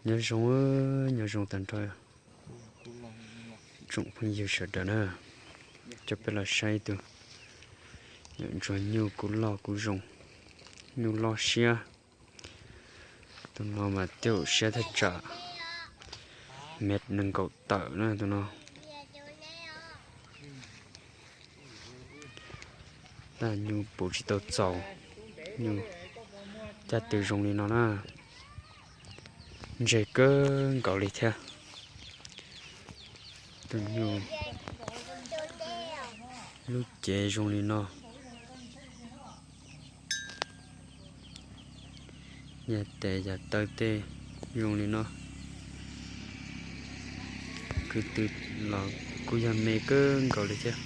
Nyob zoo, nyob zoo tag nrho tsoom phooj ywg sawv daws na, coj peb los saib ib tug nyuam ntsuag nyuj kub loj kub zoo, nyuj loj siab. Tus no mas tej zaum siab thaj tsam mev nees nkaum tawm na tus no. Tab nyuj puv tsis tau txaus, nyuj caj tw zoo li no na, ntseg kawg nkaus li thiab. Tus nyuj lub cev zoo li no, yam tes yam taw tej zoo li no, kwv tw los kuj yog me kawg nkaus li thiab.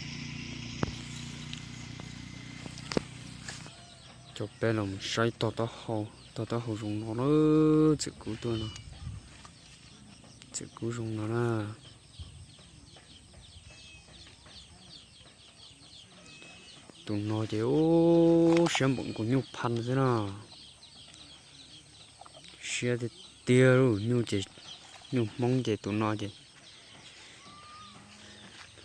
Coj peb los saib tog taub hau, tog taub hau zoo no na, txawm kub tuaj no, txawm kub zoo no na. Tus no ces ub siab npaum nkaus nyuj pha xwb na. Siab tiag tiag lauj, nyuj ces, nyuj Hmoob ces tus no ces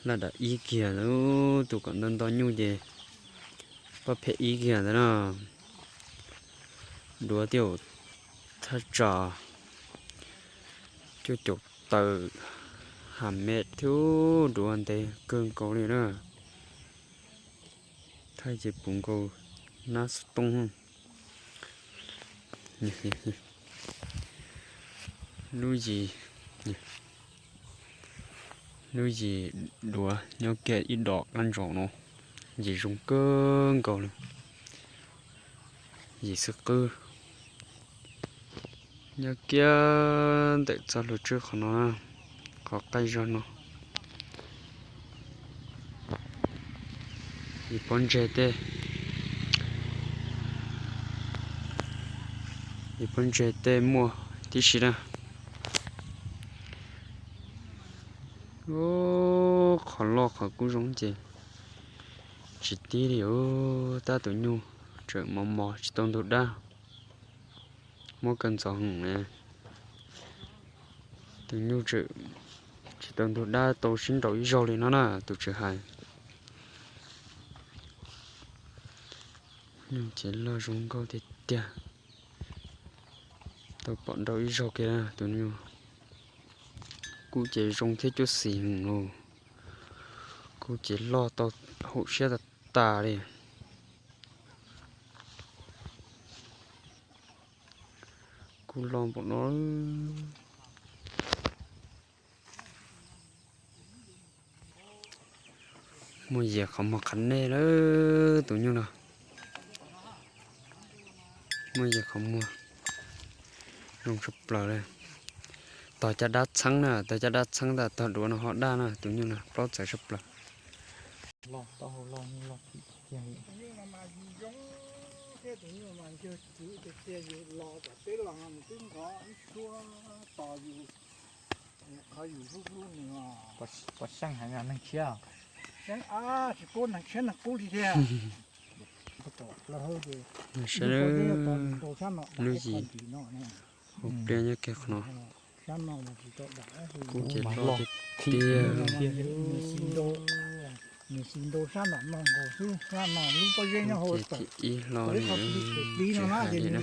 laj dam ib kiag ntawd, tus kom nto nto nyuj ces pab phem ib kiag ntawd na. Duav tej zaum thaj tsam cuaj caum tawm ha mev thiab, duav ntev kawg nkaus li na. Thaij ces puv nkaus nab xov tooj. Lub yim, lub yim duav nyob kiag ib dos qab ntsaum no, yim zoo kawg nkaus li. Yim xwb qwb. Nyob kiag ntawm txoj hlua tswb qhov no, qhov qaij zog no. Yim pob ntseg tej, yim pob ntseg tej muaj tib si na. Qhov loj qhov kub zoo ces tsis tib li, tab tus nyuj tseem mos mos tsis tau ntug dab. Muab kawg ntxov heev na, tus nyuj tseem tsis tau ntug dab tau sib nraus ib zaug li no na, tus tswv hais. Nyuj ces loj zoo nkauj tiag tiag. Tau pom nraus ib zaug kiag tus nyuj. Kub ces zoo thiab cuab xis heev lauj. Kub ces loj tau haum siab tas tas li. Kub loj npaum no. Muaj yias qhov muag qhov nej lawm tus nyuj no. Muaj yias qhov muag zoo tshaj plaws li. Tog caj dab txheeb na, tog caj dab txheeb ntag, tog duav no ho daj na, tus nyuj no plaub txawv tshaj plaws. Pov seej heev neeg tshiab. Tsis pub neeg tshiab neeg qub li thiab. Saib lub yim hauv pliaj nyob kiag qhov no. Kub ces loj tiag tiag. Kub ces thib ib hlo li, tsis hais li na.